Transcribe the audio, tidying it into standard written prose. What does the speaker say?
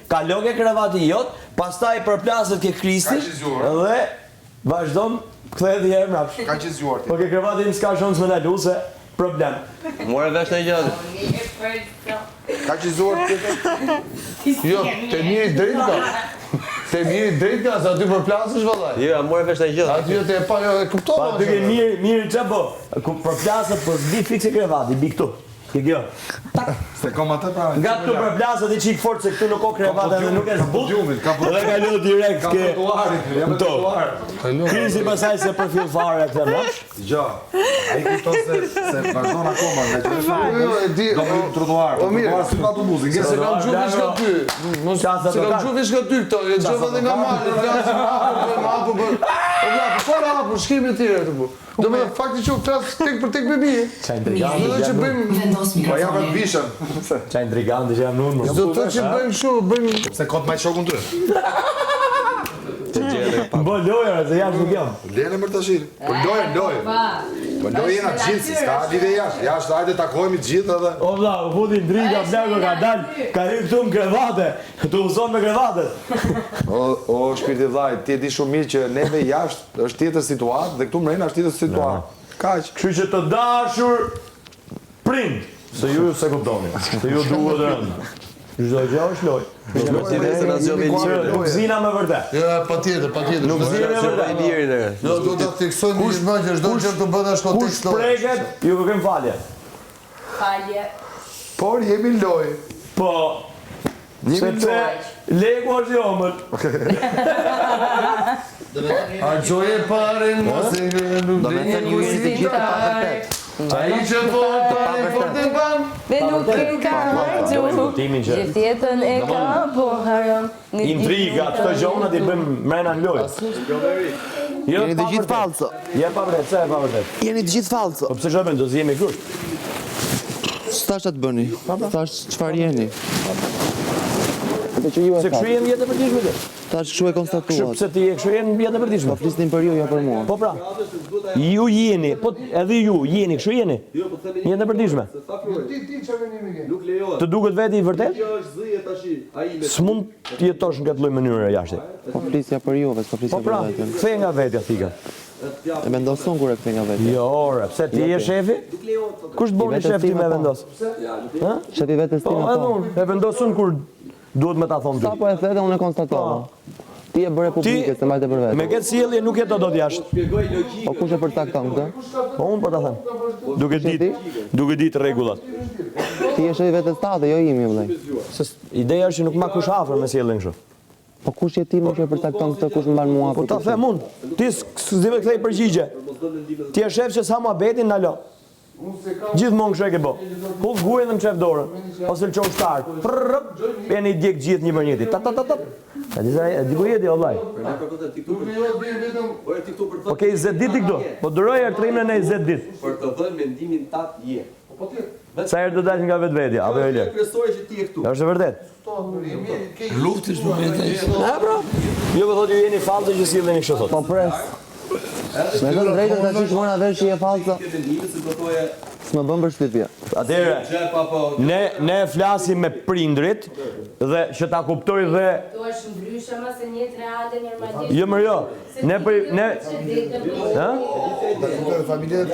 Kalo ke krevati jot, pastaj përplaset ke Kristi dhe vazhdon kthehet një herë mbrapsht. Kaq i zgjuar ti. Po ke krevati im s'ka shans me ndalu se problem. More vesh ndonjë gjë aty. Kaq i zgjuar ti? Jo, te miri drejt ka. Te miri drejt ka, se aty përplasesh vëllai. Jo, a more vesh ndonjë gjë. Aty jo te e pa, jo, e kuptova. Pa aty ke miri, miri ça bo? Ku përplaset po s'bi fiks ke krevati, bi këtu. Ke kjo. Tak. Se kam atë pra. Nga këtu përplaset i çik fort se këtu nuk ka krevat edhe nuk e zbut. Ka Dhe kalo direkt ke. Ka trotuarin, jam në trotuar. Kristi pastaj se përfill fare këtë mbrapsht. Dëgjo. Ai kupton se se vazhdon akoma nga që është. Jo, jo, e di. Do më në trotuar, po trotuar si pa autobusin. Se kam gjuhë veç nga ty. Mos se kam gjuhë veç nga ty këto. E dëgjova dhe nga mali, flasim hapur, bëjmë hapur, bëjmë. Po vlla, po fare hapur, s'kemi të tjera këtu. Do me thënë fakti që unë flas tek për tek me bie. Ça intriganti Do të që bëjmë Vendos Po jam vetë mikrofonin. bishën. Ça intriganti që jam unë. Do të thotë që bëjmë kështu, bëjmë Pse kot më shokun ty? Bë lojëra se jashtë nuk jam. Lene më tash. Po lojë, lojë. Po lojë jena të gjithë, si s'ka lidhje jashtë. Jashtë hajde takohemi të gjithë edhe. O vlla, u futi intriga, plako ka dal, ka hyrë këtu në krevate, tu u zon me krevatet. O, o shpirti vllai, ti e di shumë mirë që neve jashtë Është tjetër situatë dhe këtu mrena është tjetër situatë. Kaq. Kështu që të dashur prind, se ju s'e kuptoni, se ju duhet rëndë. Çdo gjë është lojë. Ti nesër na zgjodhe Ilirin. Nuk zina me vërtet. Jo, patjetër, patjetër. Nuk zina me vërtet. Ilirin e. Jo, do ta theksojmë një gjë që çdo gjë të bëhet është kontekst Kush preket, ju kërkojmë falje. Falje. Por jemi në lojë. Po. Jemi në Sepse lojë. leku është i ëmbël. Harxhoje paren mos e nuk Do me thënë ju jeni të gjithë të pavërtet. Ai që po paren fort e mban. Dhe nuk e ka harxhu. Kuptimin që- Gjithë jetën e ka po haram. Intriga, këto gjona ti bëjmë mrena në lojë. Jo, Jeni të pa gjithë vërtet. fallco. Je pa vërtet, pse e pa vërtet? Jeni të gjithë fallco. Po pse çfarë bën, do zihemi grusht. S'thash atë bëni. Thash çfarë jeni. Atë që ju e Se kështu thatë. jemi jetë e përditshme ti. Thash kështu e Kështu konstatuat. pse ti je kështu jeni në jetën e përditshme. Po flisnin për ju, jo për mua. Po pra. Ju jeni, po edhe ju jeni, kështu jeni. Jo, po themi Në jetën e përditshme. Ti ti çfarë mendimi ke? Nuk lejohet. Të duket veti i vërtet? Kjo është zëje tash, ai me. S'mund të jetosh në këtë lloj mënyre jashtë. Po flisja për juve, s'po flisja Po pra, për veten. kthej nga vetja thika. E vendos unë kur e kthej nga vetja. Jo, ore, pse ti je shefi? Kush të boni vetes shef ti time, me po. vendos? Shefi vetes Po, time edhe po. unë, e vendos unë kur duhet me ta thonë ty. Sa po e the dhe unë e konstatova. Ti e bëre publike, se mbajte për vete. Me këtë sjellje nuk jeton dot jashtë. Po kush e përcakton këtë? Po unë po ta them. Duke ditë, duke ditë rregullat. Ti je shefi vetes tate, jo imi vëllai. Se ideja është që nuk ma kush afër me sjelljen kështu. Po kush je ti më që e përcakton këtë, kush më mban mua Po ta them unë, ti s'di me kthej përgjigje. Ti e shef që sa muhabetin ndalo. Gjithmonë kështu e ke bë. Hudh gurin dhe mshef dorën ose lçon ushtar. Prrp, jeni i djeg gjithë një për njëti. Ta ta ta ta. A di sa e di ku jeti o vllai. Po ke 20 ditë ti këtu. Po duroj herë trimën në 20 ditë. Për të dhënë mendimin tat je. Sa herë do dalësh nga vetvetja, apo jo Ilir? Kryesore që ti je këtu. Është e vërtet. Luftë është për vete. Ha pra. Jo po thotë ju jeni fallco që silleni kështu thotë. Po pres. Me thënë drejtën tash që mora vesh që je fallco. S'më bën përshtypje. Atëherë, ne ne flasim me prindrit dhe që ta kuptoj dhe Tu është ndryshe më se një jetë reale normalisht. Jo më jo. Ne për ne Ë? Ta kuptoj familjen.